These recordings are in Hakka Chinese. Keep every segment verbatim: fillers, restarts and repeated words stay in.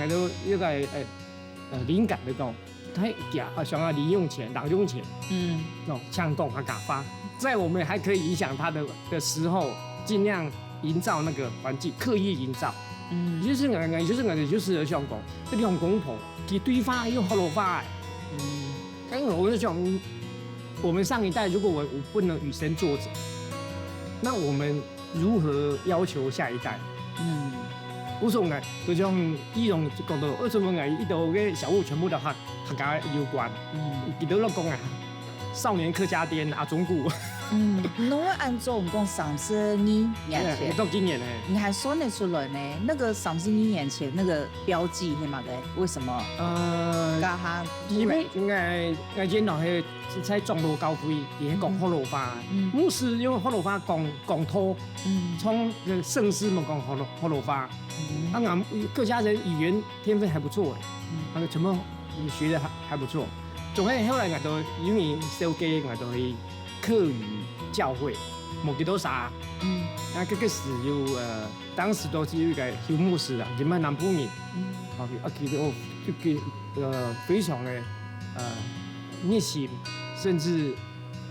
都有个呃呃灵感的讲，他讲啊，想要零用钱、零用钱，嗯那种像讲客家话，在我们还可以影响他的的时候，尽量营造那个环境，刻意营造。嗯就是我，就是我，就是想讲，这两公婆佢对话用福佬话哎。嗯因为我就想，我们上一代如果我我不能以身作则，那我们如何要求下一代？嗯我想个，就像一荣讲到，为什么个一到个小物全部都和客家有关？嗯你都老讲啊，少年客家店啊，中古。嗯，侬会按照我们讲三十二年前，到今年呢，你还算得出来呢？那个三十二年前那个标记是嘛个？为什么？呃，嘎哈，因为应该应该见到迄在长老教会，也讲福佬话，嗯牧师用福佬话讲讲道，嗯从圣诗嘛讲福佬福佬话，嗯啊，俺客家人语言天分还不错哎，嗯那个全部也学的还还不错。总会后来俺都因为修改，俺都会客语教会，没几多啥，嗯那这个时有呃，当时都是有一个邱牧师啊，你们南部人，嗯啊，啊，其实哦，就给呃非常的呃热心，甚至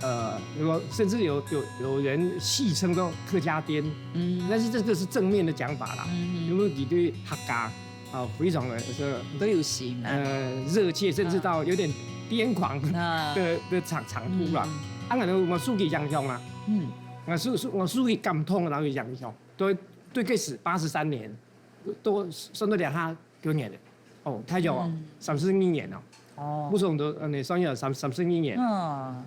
呃，有甚至有有有人戏称叫客家店，嗯但是这个是正面的讲法啦，因嗯为你对客家啊非常的这个都有心啊。呃热切，甚至到有点癫狂那的的程程度啦。啊，俺都我受佢影响啊，嗯我受受我受佢感动，然后影响，对对，开始八十三年，都算到两下九年了，哦，太久哦，三十一年了，哦不是我们都呃，你算一下三三十一年。嗯